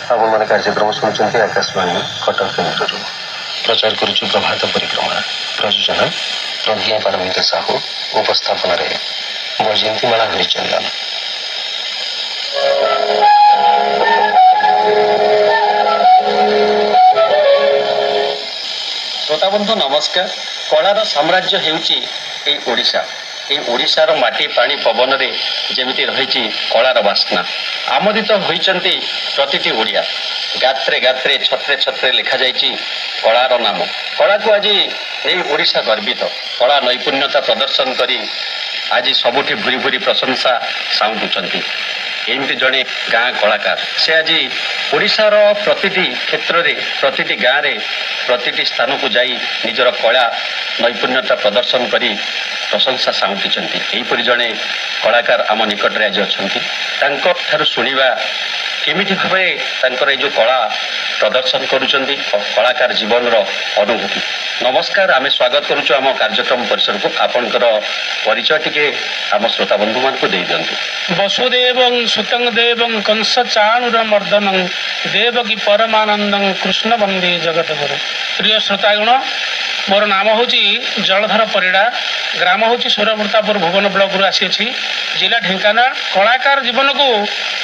ଆପଣମାନେ କାର୍ଯ୍ୟକ୍ରମ ଶୁଣୁଛନ୍ତି ଆକାଶବାଣୀ କଟକ କେନ୍ଦ୍ରରୁ। ପ୍ରଚାର କରୁଛୁ ପ୍ରଭାତ ପରିକ୍ରମା। ପ୍ରଯୋଜନା ପ୍ରଜ୍ଞା ପାରମିତା ସାହୁ, ଉପସ୍ଥାପନାରେ ବୈଜୟନ୍ତୀମାଳା ହରିଚନ୍ଦନ। ଶ୍ରୋତାବନ୍ଧୁ ନମସ୍କାର। କଳାର ସାମ୍ରାଜ୍ୟ ହେଉଛି ଏଇ ଓଡ଼ିଶା। ଏଇ ଓଡ଼ିଶାର ମାଟି, ପାଣି, ପବନରେ ଯେମିତି ରହିଛି କଳାର ବାସ୍ନା, ଆମୋଦିତ ହୋଇଛନ୍ତି ପ୍ରତିଟି ଓଡ଼ିଆ। ଗାତ୍ରେ ଗାତ୍ରେ, ଛତ୍ରେ ଛତ୍ରେ ଲେଖାଯାଇଛି କଳାର ନାମ। କଳାକୁ ଆଜି ନେଇ ଓଡ଼ିଶା ଗର୍ବିତ। କଳା ନୈପୁଣ୍ୟତା ପ୍ରଦର୍ଶନ କରି ଆଜି ସବୁଠି ଭୁରି ଭୁରି ପ୍ରଶଂସା ସାଉଁଟୁଛନ୍ତି। ଏମିତି ଜଣେ ଗାଁ କଳାକାର, ସେ ଆଜି ଓଡ଼ିଶାର ପ୍ରତିଟି କ୍ଷେତ୍ରରେ, ପ୍ରତିଟି ଗାଁରେ, ପ୍ରତିଟି ସ୍ଥାନକୁ ଯାଇ ନିଜର କଳା ନୈପୁଣ୍ୟତା ପ୍ରଦର୍ଶନ କରି ପ୍ରଶଂସା ସାଉଁଟିଛନ୍ତି। ଏହିପରି ଜଣେ କଳାକାର ଆମ ନିକଟରେ ଆଜି ଅଛନ୍ତି। ତାଙ୍କ ଠାରୁ ଶୁଣିବା କେମିତି ଭାବେ ତାଙ୍କର ଏଇ ଯେଉଁ କଳା ପ୍ରଦର୍ଶନ କରୁଛନ୍ତି, କଳାକାର ଜୀବନର ଅନୁଭୂତି। ନମସ୍କାର, ଆମେ ସ୍ୱାଗତ କରୁଛୁ ଆମ କାର୍ଯ୍ୟକ୍ରମ ପରିସରକୁ। ଆପଣଙ୍କର ପରିଚୟ ଟିକେ ଆମ ଶ୍ରୋତା ବନ୍ଧୁମାନଙ୍କୁ ଦେଇଦିଅନ୍ତୁ। ବସୁଦେବଂ ସୁତଂ ଦେବଂ କଂସ ଚାଣୁର ମର୍ଦ୍ଦନଂ ଦେବକୀ ପରମାନନ୍ଦଂ କୃଷ୍ଣ ବନ୍ଦେ ଜଗତଗୁରୁ। ପ୍ରିୟ ଶ୍ରୋତାଗଣ, ମୋର ନାମ ହେଉଛି ଜଳଧର ପରିଡ଼ା। ଗ୍ରାମ ହେଉଛି ସୁରବୃତ୍ତାପୁର, ଭୁବନ ବ୍ଲକରୁ ଆସିଅଛି, ଜିଲ୍ଲା ଢେଙ୍କାନାଳ। କଳାକାର ଜୀବନକୁ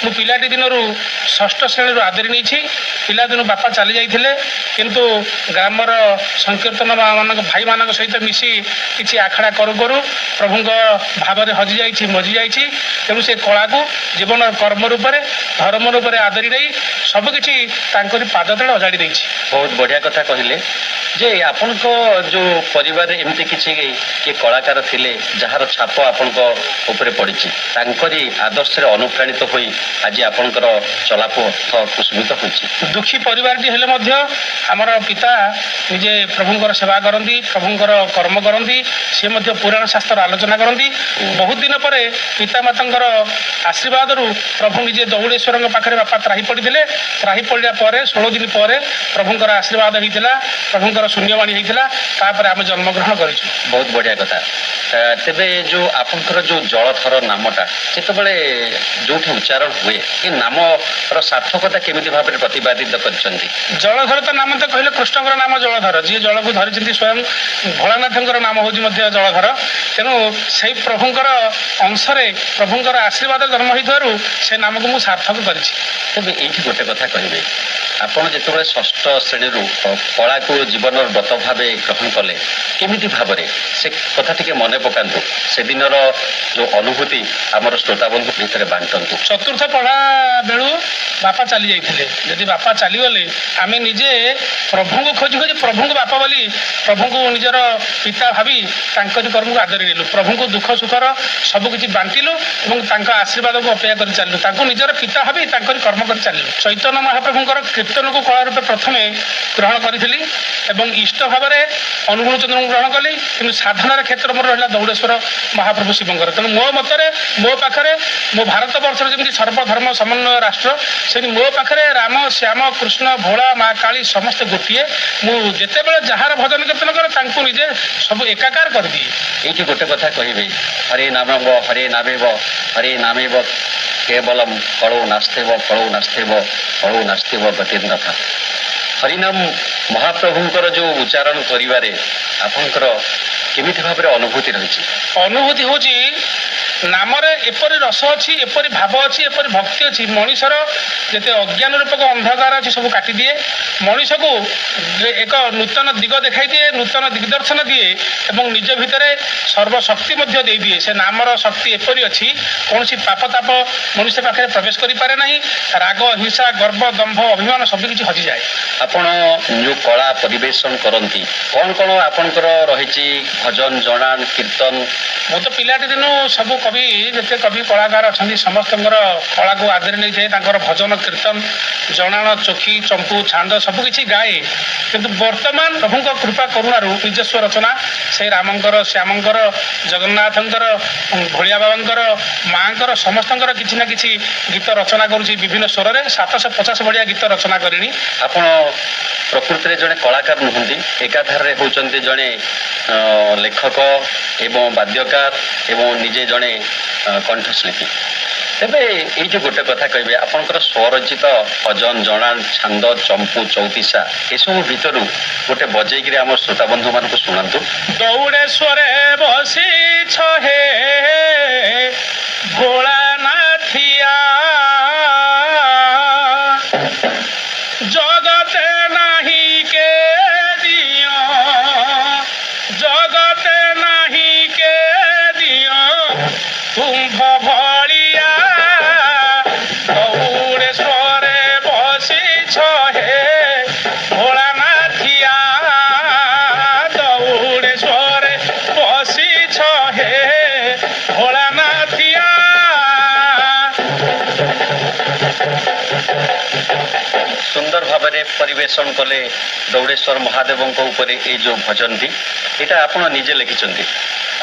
ମୁଁ ପିଲାଟି ଦିନରୁ ଷଷ୍ଠ ଶ୍ରେଣୀରୁ ଆଦରି ନେଇଛି। ପିଲାଦିନୁ ବାପା ଚାଲି ଯାଇଥିଲେ, କିନ୍ତୁ ଗ୍ରାମର ସଂକୀର୍ତ୍ତନ ମାନଙ୍କ ଭାଇମାନଙ୍କ ସହିତ ମିଶି କିଛି ଆଖଡ଼ା କରୁ କରୁ ପ୍ରଭୁଙ୍କ ଭାବରେ ହଜିଯାଇଛି, ମଜିଯାଇଛି। ତେଣୁ ସେ କଳାକୁ ଜୀବନର କର୍ମ ରୂପରେ, ଧର୍ମ ରୂପରେ ଆଦରି ନେଇ ସବୁକିଛି ତାଙ୍କରି ପାଦ ତଳେ ଅଜାଡ଼ି ଦେଇଛି। ବହୁତ ବଢ଼ିଆ କଥା କହିଲେ ଯେ ଆପଣଙ୍କ ଯୋଉ ପରିବାରରେ ଏମିତି କିଛି କିଏ କଳାକାର ଥିଲେ, ଯାହାର ଛାପ ଆପଣଙ୍କ ଉପରେ ପଡ଼ିଛି, ତାଙ୍କରି ଆଦର୍ଶରେ ଅନୁପ୍ରାଣିତ ହୋଇ ଆଜି ଆପଣଙ୍କର ଚଲାପଥ କୁସୁମିତ ହୋଇଛି। ଦୁଃଖୀ ପରିବାରଟି ହେଲେ ମଧ୍ୟ ଆମର ପିତା ନିଜେ ପ୍ରଭୁଙ୍କର ସେବା କରନ୍ତି, ପ୍ରଭୁଙ୍କର କର୍ମ କରନ୍ତି। ସିଏ ମଧ୍ୟ ପୁରାଣ ଶାସ୍ତ୍ରର ଆଲୋଚନା କରନ୍ତି। ବହୁତ ଦିନ ପରେ ପିତାମାତାଙ୍କର ଆଶୀର୍ବାଦରୁ ପ୍ରଭୁ ନିଜେ ଦୌଡ଼େଶ୍ୱରଙ୍କ ପାଖରେ ବାପା ତ୍ରାହି ପଡ଼ିଥିଲେ। ତ୍ରାହି ପଡ଼ିଲା ପରେ 16 ଦିନ ପରେ ପ୍ରଭୁଙ୍କର ଆଶୀର୍ବାଦ ହେଇଥିଲା, ପ୍ରଭୁଙ୍କର ଶୂନ୍ୟବାଣୀ ହେଇଥିଲା। ତାପରେ ଆମେ ଜନ୍ମଗ୍ରହଣ କରିଛୁ। ବହୁତ ବଢ଼ିଆ କଥା। ତେବେ ଯୋଉ ଆପଣଙ୍କର ଯୋଉ ଜଳଧର ନାମଟା ଯେତେବେଳେ ଯୋଉଠି ଉଚ୍ଚାରଣ ହୁଏ, ଏ ନାମର ସାର୍ଥକତା କେମିତି ଭାବରେ ପ୍ରତିପାଦିତ କରିଛନ୍ତି? ଜଳଧର ତ ନାମ ତ କହିଲେ କୃଷ୍ଣଙ୍କର ନାମ ଜଳଧର। ଯିଏ ଜଳକୁ ଧରିଛନ୍ତି ସ୍ୱୟଂ ଭୋଳାନାଥଙ୍କର ନାମ ହେଉଛି ମଧ୍ୟ ଜଳଧର। ତେଣୁ ସେଇ ପ୍ରଭୁଙ୍କର ଅଂଶରେ, ପ୍ରଭୁଙ୍କର ଆଶୀର୍ବାଦ ଜନ୍ମ ହୋଇଥିବାରୁ ସେ ନାମକୁ ମୁଁ ସାର୍ଥକ କରିଛି। ତେବେ ଏଇଠି ଗୋଟେ କଥା କହିବେ, ଆପଣ ଯେତେବେଳେ ଷଷ୍ଠ ଶ୍ରେଣୀରୁ କଳାକୁ ଜୀବନର ବ୍ରତ ଭାବେ ଗ୍ରହଣ କଲେ, କେମିତି ଭାବରେ, ସେ କଥା ଟିକେ ମନେ ପକାନ୍ତୁ। ସେଦିନର ଯୋଉ ଅନୁଭୂତି ଆମର ଶ୍ରୋତାବନ୍ଧୁ ଭିତରେ ବାଣ୍ଟନ୍ତୁ। ଚତୁର୍ଥ ପଢ଼ା ବେଳୁ ବାପା ଚାଲି ଯାଇଥିଲେ। ଯଦି ବାପା ଚାଲିଗଲେ, ଆମେ ନିଜେ ପ୍ରଭୁଙ୍କୁ ଖୋଜି ଖୋଜି ପ୍ରଭୁଙ୍କୁ ବାପା ବୋଲି, ପ୍ରଭୁଙ୍କୁ ନିଜର ପିତା ଭାବି ତାଙ୍କରି କର୍ମକୁ ଆଦରି ନେଲୁ। ପ୍ରଭୁଙ୍କୁ ଦୁଃଖ ସୁଖର ସବୁ କିଛି ବାଣ୍ଟିଲୁ ଏବଂ ତାଙ୍କ ଆଶୀର୍ବାଦକୁ ଅପେକ୍ଷା କରି ଚାଲିଲୁ। ତାଙ୍କୁ ନିଜର ପିତା ଭାବି ତାଙ୍କରି କର୍ମ କରି ଚାଲିଲୁ। ଚୈତନ୍ୟ ମହାପ୍ରଭୁଙ୍କର କୀର୍ତ୍ତନକୁ କଳା ରୂପେ ପ୍ରଥମେ ଗ୍ରହଣ କରିଥିଲି ଏବଂ ଇଷ୍ଟ ଭାବରେ ଅନୁଗୁଳ ଚନ୍ଦ୍ରଙ୍କୁ ଗ୍ରହଣ କଲି। କିନ୍ତୁ ସାଧନାର କ୍ଷେତ୍ର ମୋର ରହିଲା ଦୌଡ଼େଶ୍ୱର ମହାପ୍ରଭୁ ଶିବଙ୍କର। ତେଣୁ ମୋ ମତରେ, ମୋ ପାଖରେ, ମୋ ଭାରତ ବର୍ଷର ଯେମିତି ସର୍ବଧର୍ମ ସମନ୍ୱୟ ରାଷ୍ଟ୍ର, ସେମିତି ମୋ ପାଖରେ ରାମ, ଶ୍ୟାମ, କୃଷ୍ଣ, ଭୋଳା, ମା କାଳୀ ସମସ୍ତେ ଗୋଟିଏ। ମୁଁ ଯେତେବେଳେ ଯାହାର ଭଜନ କୀର୍ତ୍ତନ କରେ, ତାଙ୍କୁ ନିଜେ ସବୁ ଏକାକାର କରିଦିଏ। ଏଇଠି ଗୋଟେ କଥା କହିବେ, ହରେ ନାମବ ହରେ ନାମେବ ହରେ ନାମେବ କେବଲମ କଳৌ ନାସ୍ତେବ କଳৌ ନାସ୍ତେବ କଳৌ ନାସ୍ତେବ ଗତିର୍ନଥା। ହରିନାମ ମହାପ୍ରଭୁଙ୍କର ଯୋଉ ଉଚ୍ଚାରଣ କରିବାରେ ଆପଣଙ୍କର କେମିତି ଭାବରେ ଅନୁଭୂତି ରହିଛି? ଅନୁଭୂତି ହେଉଛି, ନାମରେ ଏପରି ରସ ଅଛି, ଏପରି ଭାବ ଅଛି, ଏପରି ଭକ୍ତି ଅଛି, ମଣିଷର ଯେତେ ଅଜ୍ଞାନ ରୂପକ ଅନ୍ଧକାର ଅଛି ସବୁ କାଟିଦିଏ। ମଣିଷକୁ ଏକ ନୂତନ ଦିଗ ଦେଖାଇ ଦିଏ, ନୂତନ ଦିଗ୍ଦର୍ଶନ ଦିଏ ଏବଂ ନିଜ ଭିତରେ ସର୍ବଶକ୍ତି ମଧ୍ୟ ଦେଇଦିଏ। ସେ ନାମର ଶକ୍ତି ଏପରି ଅଛି, କୌଣସି ପାପ ତାପ ମନୁଷ୍ୟ ପାଖରେ ପ୍ରବେଶ କରିପାରେ ନାହିଁ। ରାଗ, ହିଂସା, ଗର୍ବ, ଦମ୍ଭ, ଅଭିମାନ ସବୁକିଛି ହଜିଯାଏ। ଆପଣ ଯୋଉ କଳା ପରିବେଷଣ କରନ୍ତି, କଣ କଣ ଆପଣଙ୍କର ରହିଛି? ଭଜନ, ଜଣାଣ, କୀର୍ତ୍ତନ? ମୁଁ ତ ପିଲାଟି ଦିନୁ ସବୁ କବି, ଯେତେ କବି କଳାକାର ଅଛନ୍ତି, ସମସ୍ତଙ୍କର କଳାକୁ ଆଦରି ନେଇଥାଏ। ତାଙ୍କର ଭଜନ, କୀର୍ତ୍ତନ, ଜଣାଣ, ଚୋଖି, ଚମ୍ପୁ, ଛାନ୍ଦ ସବୁ କିଛି ଗାଏ। କିନ୍ତୁ ବର୍ତ୍ତମାନ ପ୍ରଭୁଙ୍କ କୃପା କରୁଣାରୁ ନିଜସ୍ୱ ରଚନା ସେଇ ରାମଙ୍କର, ଶ୍ୟାମଙ୍କର, ଜଗନ୍ନାଥଙ୍କର, ଭୋଳିଆ ବାବାଙ୍କର, ମାଙ୍କର, ସମସ୍ତଙ୍କର କିଛି ନା କିଛି ଗୀତ ରଚନା କରୁଛି ବିଭିନ୍ନ ସ୍ୱରରେ। 750 ଭଳିଆ ଗୀତ ରଚନା କରିଣି। ଆପଣ ପ୍ରକୃତିରେ ଜଣେ କଳାକାର ନୁହନ୍ତି, ଏକାଧାରରେ ହେଉଛନ୍ତି ଜଣେ ଲେଖକ ଏବଂ ବାଦ୍ୟକାର ଏବଂ ନିଜେ ଜଣେ କଣ୍ଠଶିଳ୍ପୀ। ତେବେ ଏଇଠି ଗୋଟେ କଥା କହିବେ, ଆପଣଙ୍କର ସ୍ୱରଚିତ ଭଜନ, ଜଣାଣ, ଛାନ୍ଦ, ଚମ୍ପୁ, ଚଉତିଶା ଏସବୁ ଭିତରୁ ଗୋଟେ ବଜେଇକିରି ଆମ ଶ୍ରୋତା ବନ୍ଧୁ ମାନଙ୍କୁ ଶୁଣାନ୍ତୁ। ଦୌଡ଼େଶ୍ୱରେ ବସିଛ ହେ ଭୋଳାନାଥିଆ, ଜଗତେ ନାହିଁ କେ ଦିଅ, ଜଗତେ ନାହିଁ କେ ଦିଅ ତୁମ୍ଭ ଭଳିଆ, ଦୌଡ଼େଶ୍ୱରେ ବସିଛ ହେ ଭୋଳାନାଥିଆ, ଦୌଡ଼େଶ୍ୱରେ ବସିଛ ହେ ଭୋଳାନାଥିଆ। ସୁନ୍ଦର ଭାବରେ ପରିବେଷଣ କଲେ ଦୌଡ଼େଶ୍ୱର ମହାଦେବଙ୍କ ଉପରେ ଏଇ ଯୋଉ ଭଜନଟି, ଏଇଟା ଆପଣ ନିଜେ ଲେଖିଛନ୍ତି?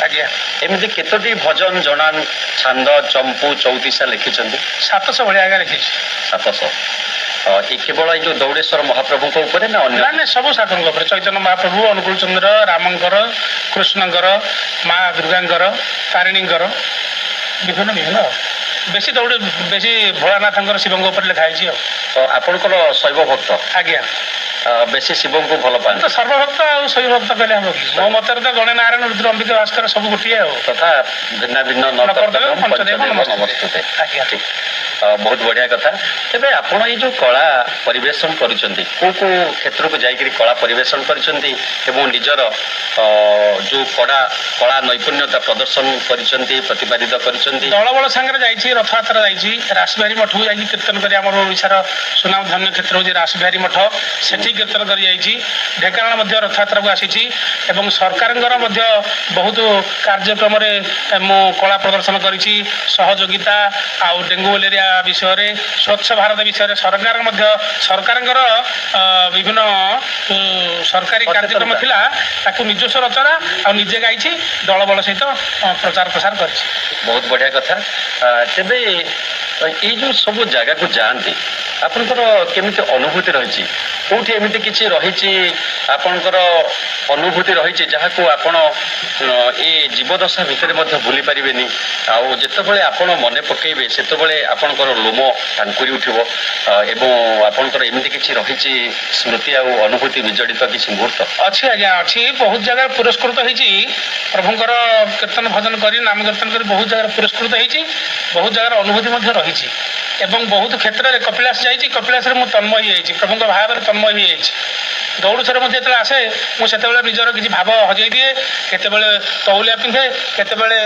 ଆଜ୍ଞା। ଏମିତି କେତୋଟି ଭଜନ, ଜଣାଣ, ଛାନ୍ଦ, ଚମ୍ପୁ, ଚଉତିଶା ଲେଖିଛନ୍ତି? 700 ଭଳିଆ ଆଜ୍ଞା ଲେଖିଛି। 700। ଏ କେବଳ ଏଇ ଯୋଉ ଦୌଡ଼େଶ୍ୱର ମହାପ୍ରଭୁଙ୍କ ଉପରେ ନା ଅନ୍ୟ? ନା ନା, ସବୁ ଠାକୁରଙ୍କ ଉପରେ। ଚୈତନ୍ୟ ମହାପ୍ରଭୁ, ଅନୁକୂଳ ଚନ୍ଦ୍ର, ରାମଙ୍କର, କୃଷ୍ଣଙ୍କର, ମା ଦୁର୍ଗାଙ୍କର, ତାରିଣୀଙ୍କର, ବିଭିନ୍ନ ବିଭିନ୍ନ। ବେଶୀ ଦୌଡ଼ ବେଶୀ ଭୋଳାନାଥଙ୍କର, ଶିବଙ୍କ ଉପରେ ଲେଖା ହେଇଛି ଆଉ। ତ ଆପଣଙ୍କର ଶୈବ ଭକ୍ତ? ଆଜ୍ଞା। ବେଶୀ ଶିବଙ୍କୁ ଭଲ ପାଆନ୍ତି? ତ ସର୍ବଭକ୍ତ, ଆଉ ଶୈବ ଭକ୍ତ କହିଲେ ହବ କି? ମୋ ମତରେ ତ ଗଣେ ନାରାୟଣ ରୁଦ୍ର ଅମ୍ବିକା ଭାସ୍କର ସବୁ ଗୋଟିଏ ଆଉ। ତଥା ଭିନ୍ନ ଭିନ୍ନ ନ ନ କର୍ତ୍ତବ୍ୟଂ କର୍ତ୍ତବ୍ୟଂ ପଞ୍ଚଦେବ ପଞ୍ଚଦେବ ନମସ୍ତୁତେ। ନମସ୍ତୁତେ। ଆଜ୍ଞା। ଠିକ, ବହୁତ ବଢିଆ କଥା। ତେବେ ଆପଣ ଏଇ ଯୋଉ କଳା ପରିବେଷଣ କରୁଛନ୍ତି, କୋଉ କୋଉ କ୍ଷେତ୍ରକୁ ଯାଇକିରି କଳା ପରିବେଷଣ କରିଛନ୍ତି ଏବଂ ନିଜର ଯୋଉ କଳା ନୈପୁଣ୍ୟତା ପ୍ରଦର୍ଶନ କରିଛନ୍ତି, ପ୍ରତିପାଦିତ କରିଛନ୍ତି? ଦଳବଳ ସାଙ୍ଗରେ ଯାଇଛି, ରଥଯାତ୍ରା ଯାଇଛି, ରାସବିହାରୀ ମଠକୁ ଯାଇଛି କୀର୍ତ୍ତନ କରି। ଆମର ଓଡ଼ିଶାର ସୁନାମ ଧନ୍ୟ କ୍ଷେତ୍ର ହେଉଛି ରାସବିହାରୀ ମଠ, ସେଠି କୀର୍ତ୍ତନ କରି ଯାଇଛି। ଢେଙ୍କାନାଳ ମଧ୍ୟ ରଥଯାତ୍ରାକୁ ଆସିଛି ଏବଂ ସରକାରଙ୍କର ମଧ୍ୟ ବହୁତ କାର୍ଯ୍ୟକ୍ରମରେ ମୁଁ କଳା ପ୍ରଦର୍ଶନ କରିଛି। ସହଯୋଗିତା ଆଉ ଡେଙ୍ଗୁ ମ୍ୟାଲେରିଆ ବିଷୟରେ, ସ୍ୱଚ୍ଛ ଭାରତ ବିଷୟରେ ସରକାର ମଧ୍ୟ ସରକାରଙ୍କର ବିଭିନ୍ନ ସରକାରୀ କାର୍ଯ୍ୟକ୍ରମ ଥିଲା, ତାକୁ ନିଜସ୍ୱ ରଚନା ଆଉ ନିଜେ ଗାଇଛି, ଦଳବଳ ସହିତ ପ୍ରଚାର ପ୍ରସାର କରିଛି। ବହୁତ ବଢିଆ କଥା। ତେବେ ଏଇ ଯୋଉ ସବୁ ଜାଗାକୁ ଯାଆନ୍ତି, ଆପଣଙ୍କର କେମିତି ଅନୁଭୂତି ରହିଛି? କୋଉଠି ଏମିତି କିଛି ରହିଛି ଆପଣଙ୍କର ଅନୁଭୂତି ରହିଛି ଯାହାକୁ ଆପଣ ଏ ଜୀବଦଶା ଭିତରେ ମଧ୍ୟ ଭୁଲି ପାରିବେନି, ଆଉ ଯେତେବେଳେ ଆପଣ ମନେ ପକେଇବେ ସେତେବେଳେ ଆପଣଙ୍କର ଲୋମ ଟାଙ୍କୁରି ଉଠିବ, ଏବଂ ଆପଣଙ୍କର ଏମିତି କିଛି ରହିଛି ସ୍ମୃତି ଆଉ ଅନୁଭୂତି ବିଜଡ଼ିତ କିଛି ମୁହୂର୍ତ୍ତ? ଅଛି ଆଜ୍ଞା, ଅଛି। ବହୁତ ଜାଗାରେ ପୁରସ୍କୃତ ହେଇଛି। ପ୍ରଭୁଙ୍କର କୀର୍ତ୍ତନ ଭଜନ କରି, ନାମ କୀର୍ତ୍ତନ କରି ବହୁତ ଜାଗାରେ ପୁରସ୍କୃତ ହେଇଛି। ବହୁତ ଜାଗାରେ ଅନୁଭୂତି ମଧ୍ୟ ରହିଛି ଏବଂ ବହୁତ କ୍ଷେତ୍ରରେ କପିଳାସ ଯାଇଛି। କପିଳାସରେ ମୁଁ ତନ୍ମୟ ହେଇଯାଇଛି, ପ୍ରଭୁଙ୍କ ଭାବରେ ତନ୍ମୟ ହେଇଯାଇଛି। ଦୌଡ଼ୁଥରେ ମଧ୍ୟ ଯେତେବେଳେ ଆସେ, ମୁଁ ସେତେବେଳେ ନିଜର କିଛି ଭାବ ହଜେଇ ଦିଏ। କେତେବେଳେ ତଉଲିଆ ପିନ୍ଧେ, କେତେବେଳେ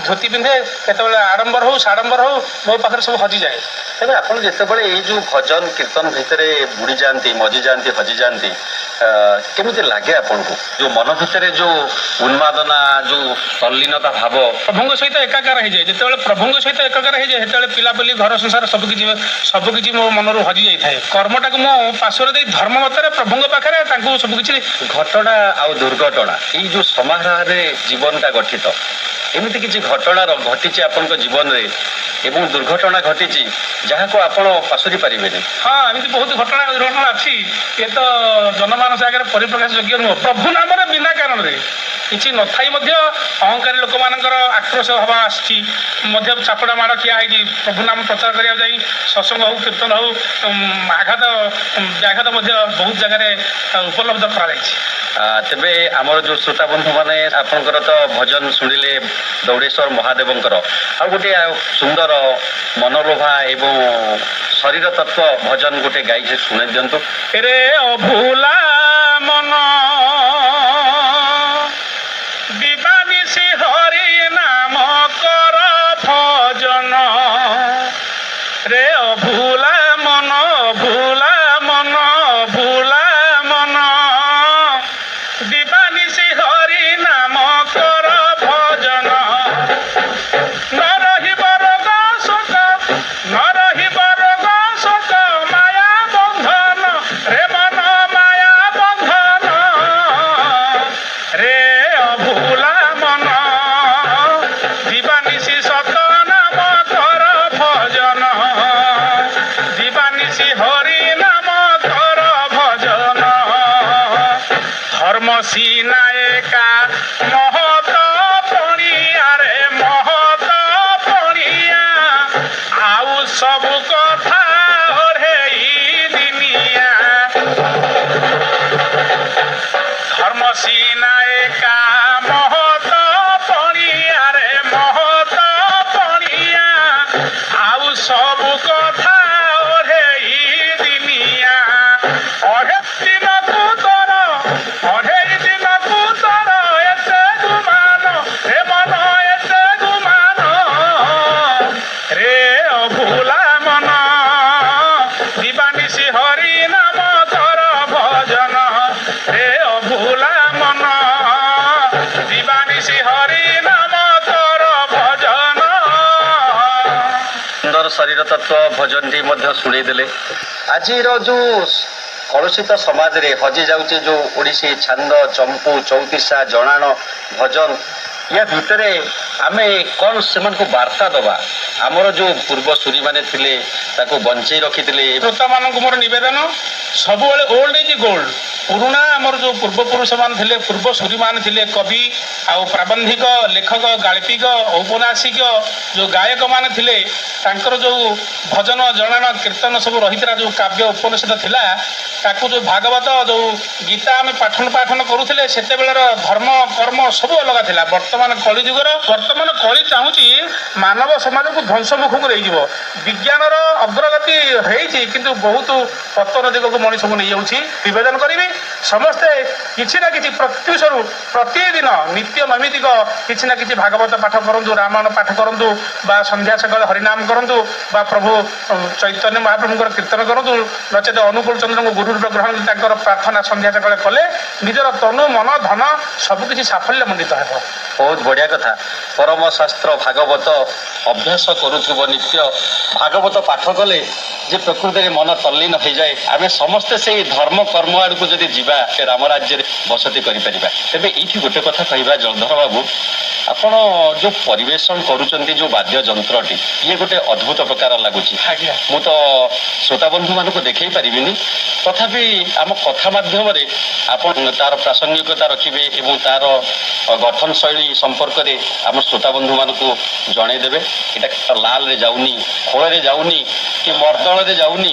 ଧୋତି ପିନ୍ଧେ, କେତେବେଳେ ଆଡ଼ମ୍ବର ହଉ ସାଡ଼ମ୍ବର ହଉ, ମୋ ପାଖରେ ସବୁ ହଜିଯାଏ। ତେବେ ଆପଣ ଯେତେବେଳେ ଏଇ ଯୋଉ ଭଜନ କୀର୍ତ୍ତନ ଭିତରେ ବୁଡ଼ି ଯାଆନ୍ତି, ମଜି ଯାଆନ୍ତି, ହଜି ଯାଆନ୍ତି, କେମିତି ଲାଗେ ଆପଣଙ୍କୁ? ଯୋଉ ମନ ଭିତରେ ଯୋଉ ଉନ୍ମାଦନା, ଯୋଉ ତଲ୍ଲୀନତା ଭାବ? ପ୍ରଭୁଙ୍କ ସହିତ ଏକାକାର ହେଇଯାଏ। ଯେତେବେଳେ ପ୍ରଭୁଙ୍କ ସହିତ ଏକାକାର ହେଇଯାଏ, ସେତେବେଳେ ପିଲାପିଲି, ଘର ସଂସାର ସବୁକିଛି ମୋ ମନରୁ ହଜି ଯାଇଥାଏ। କର୍ମଟାକୁ ମୁଁ ପାର୍ଶ୍ୱରେ ଦେଇ ଧର୍ମ ମତରେ ପ୍ରଭୁଙ୍କ ପାଖରେ ତାଙ୍କୁ ସବୁକିଛି। ଘଟଣା ଆଉ ଦୁର୍ଘଟଣା ଏଇ ଯୋଉ ସମାରୋହରେ ଜୀବନଟା ଗଠିତ, ଏମିତି କିଛି ଘଟଣା ଘଟିଛି ଆପଣଙ୍କ ଜୀବନରେ ଏବଂ ଦୁର୍ଘଟଣା ଘଟିଛି ଯାହାକୁ ଆପଣ ପାଶୋରି ପାରିବେନି? ହଁ, ଏମିତି ବହୁତ ଘଟଣା ଦୁର୍ଘଟଣା ଅଛି। ଏ ତ ଜନମାନସ ଆଗରେ ପରିପ୍ରକାଶ ଯୋଗ୍ୟ ନୁହଁ। ପ୍ରଭୁ ନାମରେ ବିନା କାରଣରେ କିଛି ନଥାଇ ମଧ୍ୟ ଅହଙ୍କାରୀ ଲୋକମାନଙ୍କର ଆକ୍ରୋଶ ଭାବ ଆସିଛି, ମଧ୍ୟ ଚାପଡ଼ା ମାଡ଼ ଖିଆ ହେଇଛି। ପ୍ରଭୁ ନାମ ପ୍ରଚାର କରିବାକୁ ଯାଇ ସତ୍ସଙ୍ଗ ହଉ, କୀର୍ତ୍ତନ ହଉ, ଆଘାତ ବ୍ୟାଘାତ ମଧ୍ୟ ବହୁତ ଜାଗାରେ ଉପଲବ୍ଧ କରାଯାଇଛି। ତେବେ ଆମର ଯୋଉ ଶ୍ରୋତା ବନ୍ଧୁ ମାନେ ଆପଣଙ୍କର ତ ଭଜନ ଶୁଣିଲେ ଦୌଡ଼େଶ୍ୱର ମହାଦେବଙ୍କର, ଆଉ ଗୋଟେ ଆଉ ସୁନ୍ଦର ମନୋଲୋଭା ଏବଂ ଶରୀର ତତ୍ଵ ଭଜନ ଗୋଟେ ଗାଇକି ଶୁଣେଇ ଦିଅନ୍ତୁ। ରେ ଅଭୁଲା ମନ, ଦିବାନିଶି ହରି ନାମ କର ଭଜନ, ରେ ଅଭୁଲା ମନ, ଭୁଲା ମନ, ଭୁଲା ମନ, ଦିବାନିଶି ହରି ନାମ କର ଭଜନ, ନ ରହିବ ରୋଗ ଶୋକ, ନ ରହିବ ରୋଗ ଶୋକ, ମାୟା ବନ୍ଧନ ରେ ମନ, ମାୟା ବନ୍ଧନ, ରେ ଅଭୁଲା ମନ, ଦିବାନିଶି ସତ ନାମ କର ଭଜନ, ଦିବାନିଶି ହରି ନାମ କର ଭଜନ। ଧର୍ମ ସିନାଏକା ମହତ ପଣିଆରେ, ମହତ ପଣିଆ ତତ୍ତ୍ୱ ଭଜନଟି ମଧ୍ୟ ଶୁଣେଇଦେଲେ। ଆଜିର ଯୋଉ କଳୁଷିତ ସମାଜରେ ହଜି ଯାଉଛି ଯୋଉ ଓଡ଼ିଶୀ ଛାନ୍ଦ, ଚମ୍ପୁ, ଚଉତିଶା, ଜଣାଣ, ଭଜନ, ୟା ଭିତରେ ଆମେ କ'ଣ ସେମାନଙ୍କୁ ବାର୍ତ୍ତା ଦେବା? ଆମର ଯୋଉ ପୂର୍ବସୂରୀମାନେ ଥିଲେ, ତାକୁ ବଞ୍ଚେଇ ରଖିଥିଲେ। ଶ୍ରୋତାମାନଙ୍କୁ ମୋର ନିବେଦନ, ସବୁବେଳେ ଓଲ୍ଡ is gold. ପୁରୁଣା ଆମର ଯେଉଁ ପୂର୍ବପୁରୁଷମାନେ ଥିଲେ, ପୂର୍ବସୂରୀମାନେ ଥିଲେ, କବି ଆଉ ପ୍ରାବନ୍ଧିକ, ଲେଖକ, ଗାଳ୍ପିକ, ଔପନ୍ୟାସିକ, ଯେଉଁ ଗାୟକମାନେ ଥିଲେ, ତାଙ୍କର ଯେଉଁ ଭଜନ, ଜଣାଣ, କୀର୍ତ୍ତନ ସବୁ ରହିଥିଲା, ଯେଉଁ କାବ୍ୟ ଉପନିଷଦ ଥିଲା, ତାକୁ ଯେଉଁ ଭାଗବତ, ଯେଉଁ ଗୀତା ଆମେ ପାଠନ ପାଠନ କରୁଥିଲେ, ସେତେବେଳର ଧର୍ମ କର୍ମ ସବୁ ଅଲଗା ଥିଲା। ବର୍ତ୍ତମାନ କଳି ଯୁଗର, ବର୍ତ୍ତମାନ କଳି ଚାହୁଁଛି ମାନବ ସମାଜକୁ ଧ୍ୱଂସମୁଖକୁ ନେଇଯିବ। ବିଜ୍ଞାନର ଅଗ୍ରଗତି ହେଇଛି, କିନ୍ତୁ ବହୁତ ପତନ ଦିଗକୁ ମଣିଷକୁ ନେଇଯାଉଛି। ନିବେଦନ କରିବି, ସମସ୍ତେ କିଛି ନା କିଛି ପ୍ରତ୍ୟୁଷରୁ ପ୍ରତିଦିନ ନିତ୍ୟ ନୈମିତିକ କିଛି ନା କିଛି ଭାଗବତ ପାଠ କରନ୍ତୁ, ରାମାୟଣ ପାଠ କରନ୍ତୁ ବା ସନ୍ଧ୍ୟା ସକାଳେ ହରିନାମ କରନ୍ତୁ ବା ପ୍ରଭୁ ଚୈତନ୍ୟ ମହାପ୍ରଭୁଙ୍କର କୀର୍ତ୍ତନ କରନ୍ତୁ। ନଚେତ ଅନୁକୂଳ ଚନ୍ଦ୍ରଙ୍କୁ ଗୁରୁ ରୂପେ ଗ୍ରହଣ କରି ତାଙ୍କର ପ୍ରାର୍ଥନା ସନ୍ଧ୍ୟା ସକାଳେ କଲେ ନିଜର ତନୁ, ମନ, ଧନ ସବୁକିଛି ସାଫଲ୍ୟ ମଣ୍ଡିତ ହେବ। ବହୁତ ବଢ଼ିଆ କଥା। ପରମ ଶାସ୍ତ୍ର ଭାଗବତ ଅଭ୍ୟାସ କରୁଥିବ ନିତ୍ୟ। ଭାଗବତ ପାଠ କଲେ ଯେ ପ୍ରକୃତିରେ ମନ ତଲ୍ଲୀନ ହେଇଯାଏ। ଆମେ ସମସ୍ତେ ସେଇ ଧର୍ମ କର୍ମ ଆଡ଼କୁ ଯଦି ଯିବା, ସେ ରାମ ରାଜ୍ୟରେ ବସତି କରିପାରିବା। ତେବେ ଏଇଠି ଗୋଟେ କଥା କହିବା, ଜଳଧର ବାବୁ, ଆପଣ ଯୋଉ ପରିବେଷଣ କରୁଛନ୍ତି ଯୋଉ ବାଦ୍ୟ ଯନ୍ତ୍ରଟି, ଇଏ ଗୋଟେ ଅଦ୍ଭୁତ ପ୍ରକାର ଲାଗୁଛି। ମୁଁ ତ ଶ୍ରୋତା ବନ୍ଧୁମାନଙ୍କୁ ଦେଖେଇ ପାରିବିନି, ତଥାପି ଆମ କଥା ମାଧ୍ୟମରେ ଆପଣ ତାର ପ୍ରାସଙ୍ଗିକତା ରଖିବେ ଏବଂ ତାର ଗଠନ ଶୈଳୀ ସମ୍ପର୍କରେ ଆମ ଶ୍ରୋତା ବନ୍ଧୁମାନଙ୍କୁ ଜଣେଇଦେବେ। ଏଇଟା ଲାଲରେ ଯାଉନି, ଖୋଳରେ ଯାଉନି କି ମର୍ଦଳରେ ଯାଉନି।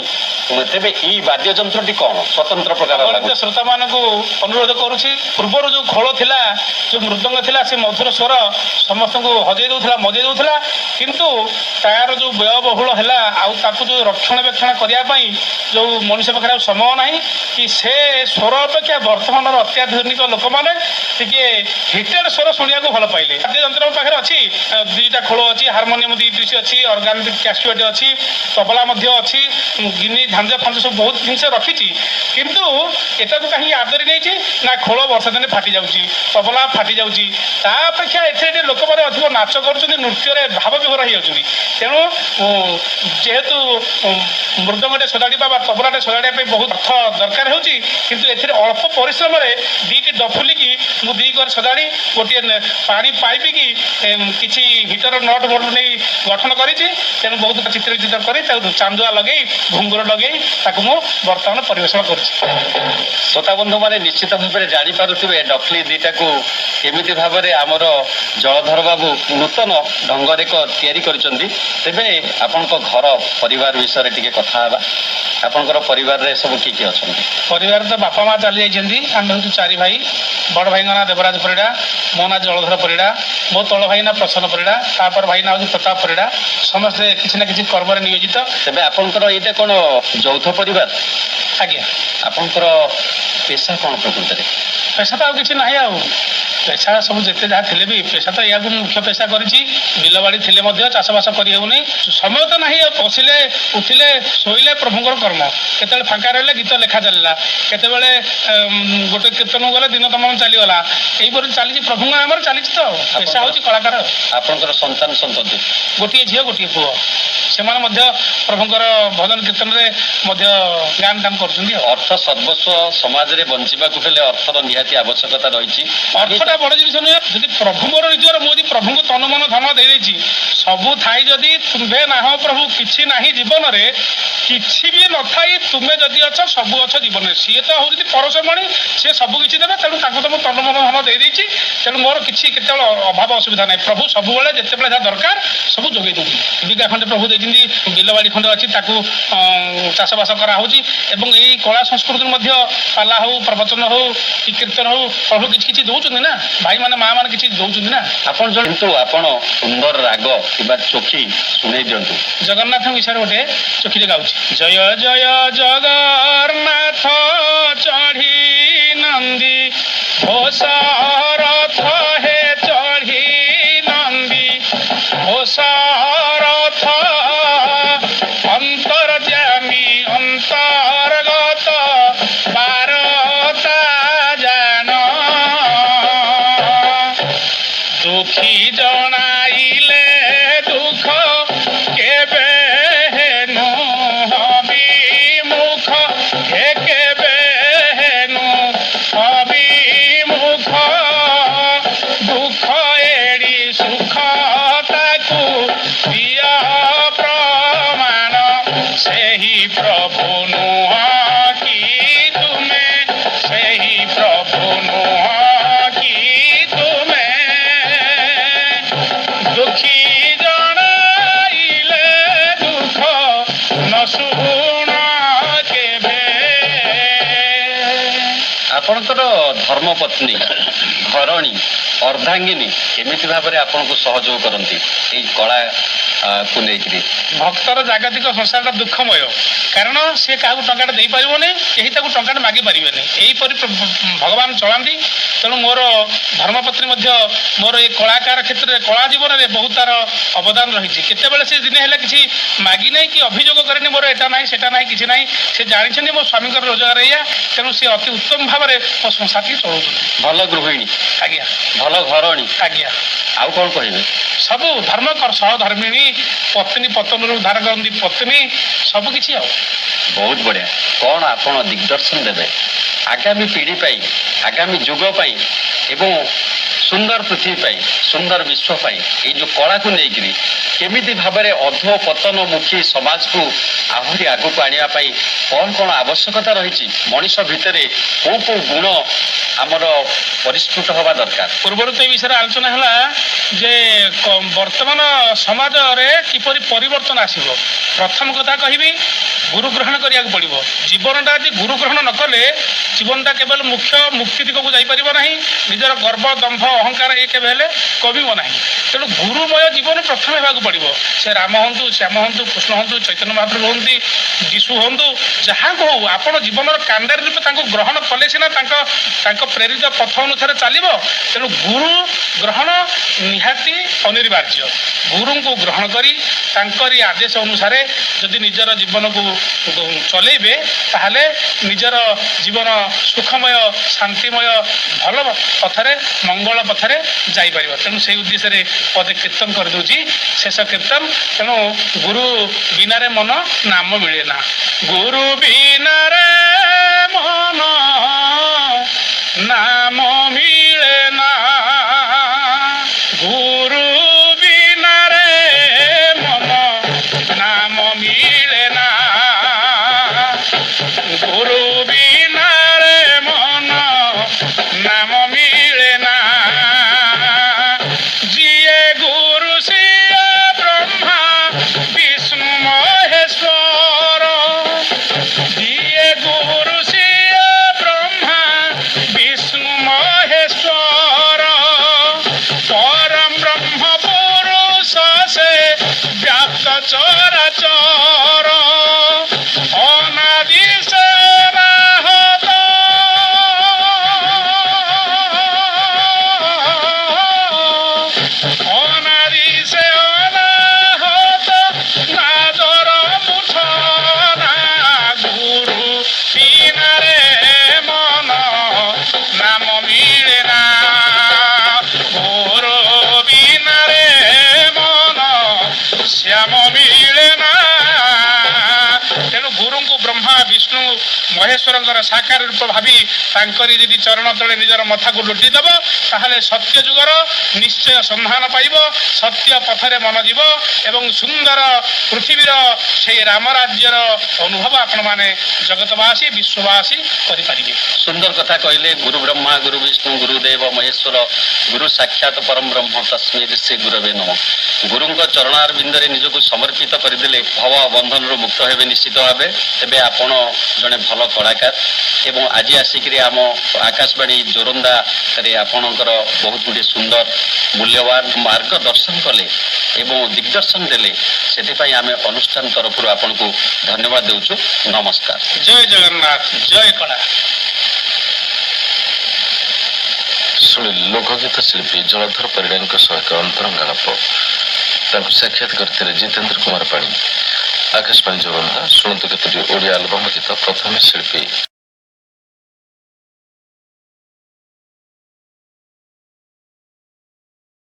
ତେବେ ଏଇ ବାଦ୍ୟ ଯନ୍ତ୍ରଟି କ'ଣ ସ୍ୱତନ୍ତ୍ର ପ୍ରକାର ଗଣିତ ଲାଗୁଛି? ଶ୍ରୋତାମାନଙ୍କୁ ଅନୁରୋଧ କରୁଛି, ପୂର୍ବରୁ ଯୋଉ ଖୋଳ ଥିଲା, ଯୋଉ ମୃଦଙ୍ଗ ଥିଲା, ସେ ମଧୁର ସ୍ୱର ସମସ୍ତଙ୍କୁ ହଜେଇ ଦଉଥିଲା, ମଜେଇ ଦଉଥିଲା। କିନ୍ତୁ ତାର ଯୋଉ ବ୍ୟୟବହୁଳ ହେଲା ଆଉ ତାକୁ ଯୋଉ ରକ୍ଷଣାବେକ୍ଷଣ କରିବା ପାଇଁ ଯୋଉ ମଣିଷ ପାଖରେ ଆଉ ସମୟ ନାହିଁ କି, ସେ ସ୍ୱର ଅପେକ୍ଷା ବର୍ତ୍ତମାନର ଅତ୍ୟାଧୁନିକ ଲୋକମାନେ ଟିକେ ହିଟେଡ୍ ସ୍ୱର ଶୁଣିବାକୁ ଭଲ ପାଇଲେ। ବାଦ୍ୟ ଯନ୍ତ୍ର ମୋ ପାଖରେ ଅଛି। 2ଟା ଖୋଳ ଅଛି, ହାରମୋନିୟମ 2 ପିସ୍ ଅଛି, ଅର୍ଗାନ କ୍ୟାସିଓଟି ଅଛି, ତବଲା ମଧ୍ୟ ଅଛି, ଗିନି, ଝାଞ୍ଜ ଫାଞ୍ଜ ସବୁ ବହୁତ ଜିନିଷ ରଖିଛି। କିନ୍ତୁ ଏଟାକୁ କାହିଁକି ଆଦରି ନେଇଛି ନା, ଖୋଳ ବର୍ଷା ଦିନେ ଫାଟି ଯାଉଛି, ତବଲା ଫାଟି ଯାଉଛି। ତା ଅପେକ୍ଷା ଏଥିରେ ଟିକେ ଲୋକମାନେ ଅଧିକ ନାଚ କରୁଛନ୍ତି, ନୃତ୍ୟରେ ଭାବ ବିଭୋର ହେଇଯାଉଛନ୍ତି। ତେଣୁ ଯେହେତୁ ମୃଦଙ୍ଗଟେ ସଜାଡ଼ିବା ବା ତବଲାଟେ ସଜାଡ଼ିବା ପାଇଁ ବହୁତ ଅର୍ଥ ଦରକାର ହେଉଛି, କିନ୍ତୁ ଏଥିରେ ଅଳ୍ପ ପରିଶ୍ରମରେ 2ଟି ଡଫୁଲିକି ମୁଁ 2 କର ସଜାଡ଼ି, ଗୋଟିଏ ପାଣି ପାଇପିକି କିଛି ହିଟର not bolt ନେଇ ଗଠନ କରିଛି। ତେଣୁ ବହୁତ ଚିତ୍ର ବିଚିତ୍ର କରି ତାକୁ ଚାନ୍ଦୁଆ ଲଗେଇ, ଘୁଙ୍ଗୁର ଲଗେଇ ତାକୁ ମୁଁ ବର୍ତ୍ତମାନ ପରିବେଷଣ କରୁଛି। ଶ୍ରୋତା ବନ୍ଧୁମାନେ ନିଶ୍ଚିତ ଭାବରେ ଜାଣିପାରୁଥିବେ ଡଫଲି 2ଟାକୁ କେମିତି ଭାବରେ ଆମର ଜଳଧର ବାବୁ ନୂତନ ଢଙ୍ଗରେ ଏକ ତିଆରି କରିଛନ୍ତି। ତେବେ ଆପଣଙ୍କ ଘର ପରିବାର ବିଷୟରେ ଟିକେ କଥା ହେବା। ଆପଣଙ୍କର ପରିବାରରେ ସବୁ କିଏ କିଏ ଅଛନ୍ତି? ପରିବାର ତ ବାପା ମା ଚାଲି ଯାଇଛନ୍ତି। ଆମେ ହେଉଛୁ ଚାରି ଭାଇ। ବଡ଼ ଭାଇଙ୍କ ନାଁ ଦେବରାଜ ପରିଡ଼ା, ମୋ ନାଁ ଜଳଧର ପରିଡ଼ା, ମୋ ତଳ ଭାଇ ନାଁ ପ୍ରସନ୍ନ ପରିଡ଼ା, ତାପର ଭାଇ ନାଁ ହେଉଛି ପ୍ରତାପ ପରିଡ଼ା। ସମସ୍ତେ କିଛି ନା କିଛି କର୍ମରେ ନିୟୋଜିତ। ତେବେ ଆପଣଙ୍କର ଏଇଟା କ'ଣ ଯୌଥ ପରିବାର? ଆଜ୍ଞା। ଆପଣଙ୍କର ପେସା କ'ଣ ପ୍ରକୃତରେ? ପେସା ତ ଆଉ କିଛି ନାହିଁ। ଆଉ ପେସା ସବୁ ଯେତେ ଯାହା ଥିଲେ ବି ପେସା ତ ଏହାକୁ ମୁଁ ମୁଖ୍ୟ ପେସା କରିଛି। ବିଲବାଡ଼ି ଥିଲେ ମଧ୍ୟ ଚାଷବାସ କରିହେଉନି, ସମୟ ତ ନାହିଁ। ଆଉ ବସିଲେ, ଉଠିଲେ, ଶୋଇଲେ ପ୍ରଭୁଙ୍କର କର୍ମ। କେତେବେଳେ ଫାଙ୍କା ରହିଲେ ଗୀତ ଲେଖା ଚାଲିଲା, କେତେବେଳେ ଗୋଟେ କୀର୍ତ୍ତନକୁ ଗଲେ ଦିନ ତମାମ ଚାଲିଗଲା। ଏଇପରି ଚାଲିଛି, ପ୍ରଭୁଙ୍କ ନାମରେ ଚାଲିଛି। ତ ପେସା ହେଉଛି କଳାକାର। ଆପଣଙ୍କର ସନ୍ତାନ ସନ୍ତତି? ଗୋଟିଏ ଝିଅ, ଗୋଟିଏ ପୁଅ। ସେମାନେ ମଧ୍ୟ ପ୍ରଭୁଙ୍କର ଭଜନ କୀର୍ତ୍ତନରେ ମଧ୍ୟ ଗାନ ଦାନ କରୁଛନ୍ତି। ଆଉ ଅର୍ଥ ସର୍ବସ୍ୱ ସମାଜରେ ବଞ୍ଚିବାକୁ ହେଲେ ଅର୍ଥର ନିହାତି ଆବଶ୍ୟକତା ରହିଛି। ଅର୍ଥଟା ବଡ଼ ଜିନିଷ ନୁହେଁ। ଯଦି ପ୍ରଭୁ ମୋର ନିଜର, ମୁଁ ଯଦି ପ୍ରଭୁଙ୍କୁ ତନୁ ମନ ଧନ ଦେଇଦେଇଛି, ସବୁ ଥାଇ ଯଦି ତୁମ୍ଭେ ନାହ ପ୍ରଭୁ କିଛି ନାହିଁ ଜୀବନରେ, କିଛି ବି ନଥାଇ ତୁମେ ଯଦି ଅଛ, ସବୁ ଅଛ ଜୀବନରେ। ସିଏ ତ ହଉଛନ୍ତି ପରଶମଣି, ସିଏ ସବୁ କିଛି ଦେବେ। ତେଣୁ ତାଙ୍କୁ ତ ମୁଁ ତନୁ ମନ ଧନ ଦେଇଦେଇଛି। ତେଣୁ ମୋର କିଛି କେତେବେଳେ ଅଭାବ ଅସୁବିଧା ନାହିଁ। ପ୍ରଭୁ ସବୁବେଳେ ଯେତେବେଳେ ଯାହା ଦରକାର ସବୁ ଯୋଗେଇ ଦେଉଛନ୍ତି। ବିଘା ଖଣ୍ଡେ ପ୍ରଭୁ ଦେଇଛନ୍ତି, ବିଲବାଡ଼ି ଖଣ୍ଡେ ଅଛି, ତାକୁ ଚାଷବାସ କରାହଉଛି ଏବଂ ଏଇ କଳା ସଂସ୍କୃତିରୁ ମଧ୍ୟ ପାଲା ହଉ, ପ୍ରବଚନ ହଉ କି କୀର୍ତ୍ତନ ହଉ, ପ୍ରଭୁ କିଛି କିଛି ଦଉଛନ୍ତି ନା, ଭାଇମାନେ ମା ମାନେ କିଛି ଦଉଛନ୍ତି ନା। ଆପଣ ଜଣେ, କିନ୍ତୁ ଆପଣ ସୁନ୍ଦର ରାଗ କିମ୍ବା ଚୋଖୀ ଶୁଣେଇ ଦିଅନ୍ତୁ। ଜଗନ୍ନାଥଙ୍କ ବିଷୟରେ ଗୋଟେ ଚୋଖିରେ ଗାଉଛି। ଜୟ ଜୟ ଜଗନ୍ନାଥ ଚଢ଼ି ନନ୍ଦୀ ଘୋଷ ରଥ ହେ, ଚଢ଼ି ନନ୍ଦୀ ଘୋଷ ରଥ, ଅନ୍ତର୍ଯାମୀ ଅନ୍ତର୍ଗତ ବାରତା ଜାଣ, ଦୁଃଖୀ ଜଣାଇଲେ ଦୁଃଖ କେବେ ହେ କେବେ ହେନୁ ଅବିମୁଖ, ଦୁଃଖ ଏଡ଼ି ସୁଖ ତାକୁ ଦିଅ ପ୍ରମାଣ। ସେହି ପ୍ରଭୁ ନୁହଁ କି ତୁମେ? ସେହି ପ୍ରଭୁ ନୁହଁ କି ତୁମେ? ଦୁଃଖୀ ଜଣାଇଲେ ଦୁଃଖ ନ ଶୁଣ କେବେ। ଆପଣଙ୍କର ଧର୍ମପତ୍ନୀ, ଘରଣୀ, ଅର୍ଦ୍ଧାଙ୍ଗିନୀ କେମିତି ଭାବରେ ଆପଣଙ୍କୁ ସହଯୋଗ କରନ୍ତି ଏଇ କଳା କୁ ନେଇକିରି? ଭକ୍ତର ଜାଗତିକ ସଂସାରଟା ଦୁଃଖମୟ, କାରଣ ସେ କାହାକୁ ଟଙ୍କାଟେ ଦେଇପାରିବନି, କେହି ତାକୁ ଟଙ୍କାଟେ ମାଗି ପାରିବେନି। ଏହିପରି ଭଗବାନ ଚଳାନ୍ତି। ତେଣୁ ମୋର ଧର୍ମପତ୍ନୀ ମଧ୍ୟ ମୋର ଏଇ କଳାକାର କ୍ଷେତ୍ରରେ, କଳା ଜୀବନରେ ବହୁତ ତାର ଅବଦାନ ରହିଛି। କେତେବେଳେ ସେ ଦିନେ ହେଲେ କିଛି ମାଗି ନାହିଁ କି ଅଭିଯୋଗ କରେନି, ମୋର ଏଟା ନାହିଁ, ସେଟା ନାହିଁ, କିଛି ନାହିଁ। ସେ ଜାଣିଛନ୍ତି ମୋ ସ୍ୱାମୀଙ୍କର ରୋଜଗାର ଏଇଆ। ତେଣୁ ସେ ଅତି ଉତ୍ତମ ଭାବରେ ମୋ ସଂସାରଟି ଚଳାଉଛନ୍ତି। ଭଲ ଗୃହିଣୀ। ଆଜ୍ଞା। ଭଲ ଘରଣୀ। ଆଜ୍ଞା। ଆଉ କଣ କହିବେ? ସବୁ ଧର୍ମ ସହଧର୍ମିଣୀ, ପତ୍ନୀ, ପତନରୁ ଉଦ୍ଧାର କରନ୍ତି ପତ୍ନୀ, ସବୁ କିଛି ଆଉ। ବହୁତ ବଢିଆ। କଣ ଆପଣ ଦିଗ୍ଦର୍ଶନ ଦେବେ ଆଗାମୀ ପିଢି ପାଇଁ, ଆଗାମୀ ଯୁଗ ପାଇଁ ଏବଂ ସୁନ୍ଦର ପୃଥିବୀ ପାଇଁ, ସୁନ୍ଦର ବିଶ୍ୱ ପାଇଁ? ଏଇ ଯୋଉ କଳାକୁ ନେଇକିରି କେମିତି ଭାବରେ ଅଧ ପତନମୁଖୀ ସମାଜକୁ ଆହୁରି ଆଗକୁ ଆଣିବା ପାଇଁ କଣ କଣ ଆବଶ୍ୟକତା ରହିଛି? ମଣିଷ ଭିତରେ କୋଉ କୋଉ ଗୁଣ ଆମର ପରିସ୍ଫୁଟ ହବା ଦରକାର? ପୂର୍ବରୁ ତ ଏ ବିଷୟରେ ଆଲୋଚନା ହେଲା ଯେ ବର୍ତ୍ତମାନ ସମାଜରେ କିପରି ପରିବର୍ତ୍ତନ ଆସିବ। ପ୍ରଥମ କଥା କହିବି, ଗୁରୁ ଗ୍ରହଣ କରିବାକୁ ପଡ଼ିବ। ଜୀବନଟା ଆଜି ଗୁରୁ ଗ୍ରହଣ ନ କଲେ ଜୀବନଟା କେବଳ ମୁଖ୍ୟ ମୁକ୍ତି ଦିଗକୁ ଯାଇପାରିବ ନାହିଁ। ନିଜର ଗର୍ବ, ଦମ୍ଭ, ଅହଙ୍କାର ଏ କେବେ ହେଲେ କମିବ ନାହିଁ। ତେଣୁ ଗୁରୁମୟ ଜୀବନ ପ୍ରଥମେ ହେବାକୁ ପଡ଼ିବ। ସେ ରାମ ହୁଅନ୍ତୁ, ଶ୍ୟାମ ହୁଅନ୍ତୁ, କୃଷ୍ଣ ହୁଅନ୍ତୁ, ଚୈତନ୍ୟ ମହାପ୍ରଭୁ ହୁଅନ୍ତି, ଯୀଶୁ ହୁଅନ୍ତୁ, ଯାହାଙ୍କୁ ହଉ, ଆପଣ ଜୀବନର କାଣ୍ଡାରୀ ରୂପେ ତାଙ୍କୁ ଗ୍ରହଣ କଲେ ସିନା ତାଙ୍କ ତାଙ୍କ ପ୍ରେରିତ ପଥ ଅନୁସାରେ ଚାଲିବ। ତେଣୁ ଗୁରୁ ଗ୍ରହଣ ନିହାତି ଅନିବାର୍ଯ୍ୟ। ଗୁରୁଙ୍କୁ ଗ୍ରହଣ କରି ତାଙ୍କରି ଆଦେଶ ଅନୁସାରେ ଯଦି ନିଜର ଜୀବନକୁ ଚଲେଇବେ, ତାହେଲେ ନିଜର ଜୀବନ ସୁଖମୟ, ଶାନ୍ତିମୟ, ଭଲ ପଥରେ, ମଙ୍ଗଳ ପଥରେ ଯାଇପାରିବ। ତେଣୁ ସେଇ ଉଦ୍ଦେଶ୍ୟରେ ପଦେ କୀର୍ତ୍ତନ କରିଦେଉଛି, ଶେଷ କୀର୍ତ୍ତନ। ତେଣୁ ଗୁରୁ ବିନାରେ ମନ ନାମ ମିଳେ ନା, ଗୁରୁ ବିନାରେ ମନ ନାମ ମିଳେ ନା, ଗୁରୁ ବିନାରେ ମନ ନାମ ମିଳେ ନା, ଗୁରୁ ବିନାରେ ମନ ନାମ ମିଳେ ନା। ଯିଏ ଗୁରୁ ସିଏ ବ୍ରହ୍ମା ବିଷ୍ଣୁ ମହେଶ୍ୱର, ଯିଏ ଗୁରୁ ସିଏ ବ୍ରହ୍ମା ବିଷ୍ଣୁ ମହେଶ୍ୱର, ପରମ ବ୍ରହ୍ମ ପୁରୁଷ ସେ ବ୍ୟାପ୍ତ ଚରାଚର, ଅନାଦି ସେ ଅନାହତ, ଅନାଦି ସେ ଅନାହତ, ନାଦର ମୂର୍ଚ୍ଛନା, ଗୁରୁ ବିନାରେ ମନ ନାମ ମିଳେ ନା, ଗୁରୁ ବିନାରେ ମନ ଶ୍ୟାମ ମିଳେ ନା। ତେଣୁ ଗୁରୁଙ୍କୁ ବ୍ରହ୍ମା ବିଷ୍ଣୁ ମହେଶ୍ୱରଙ୍କର ସାକାର ରୂପ ଭାବି ତାଙ୍କରି ଯଦି ଚରଣ ତଳେ ନିଜର ମଥାକୁ ଲୋଟି ଦେବ, ତାହେଲେ ସତ୍ୟ ଯୁଗର ନିଶ୍ଚୟ ସନ୍ଧାନ ପାଇବ, ସତ୍ୟ ପଥରେ ମନ ଯିବ ଏବଂ ସୁନ୍ଦର ପୃଥିବୀର ସେଇ ରାମରାଜ୍ୟର ଅନୁଭବ ଆପଣମାନେ ଜଗତବାସୀ, ବିଶ୍ୱବାସୀ କରିପାରିବେ। ସୁନ୍ଦର କଥା କହିଲେ। ଗୁରୁ ବ୍ରହ୍ମା ଗୁରୁ ବିଷ୍ଣୁ ଗୁରୁଦେବ ମହେଶ୍ୱର, ଗୁରୁ ସାକ୍ଷାତ ପରମ ବ୍ରହ୍ମ ତସ୍ମୈ ଶ୍ରୀ ଗୁରବେ ନମଃ। ଗୁରୁଙ୍କ ଚରଣାରବିନ୍ଦରେ ନିଜକୁ ସମର୍ପିତ କରିଦେଲେ ଭବ ବନ୍ଧନରୁ ମୁକ୍ତ ହେବେ ନିଶ୍ଚିତ ଭାବେ। ତେବେ ଆପଣ ଜଣେ ଭଲ କଳାକାର ଏବଂ ଆଜି ଆସିକିରି ଆମ ଆକାଶବାଣୀ ଜୋରନ୍ଦାରେ ଆପଣଙ୍କର ବହୁତ ଗୁଡ଼ିଏ ସୁନ୍ଦର ମୂଲ୍ୟବାନ ମାର୍ଗଦର୍ଶନ କଲେ ଏବଂ ଦିଗ୍ଦର୍ଶନ ଦେଲେ, ସେଥିପାଇଁ ଆମେ ଅନୁଷ୍ଠାନ ତରଫରୁ ଆପଣଙ୍କୁ ଧନ୍ୟବାଦ ଦେଉଛୁ। ନମସ୍କାର। ଜୟ ଜଗନ୍ନାଥ, ଜୟ କଳା। ଶୁଣିଲେ ଲୋକଗୀତ ଶିଳ୍ପୀ ଜଳଧର ପରିଡ଼ାଙ୍କ ସହ ଏକ ଅନ୍ତରଙ୍ଗ ଆଳାପ। ତାଙ୍କୁ ସାକ୍ଷାତ କରିଥିଲେ ଜିତେନ୍ଦ୍ର କୁମାର ପାଣି। ଆକାଶବାଣୀ ଜୋରନ୍ଦା। ଶୁଣନ୍ତୁ କେତୋଟି ଓଡ଼ିଆ ଆଲବମ ଗୀତ। ପ୍ରଥମେ ଶିଳ୍ପୀ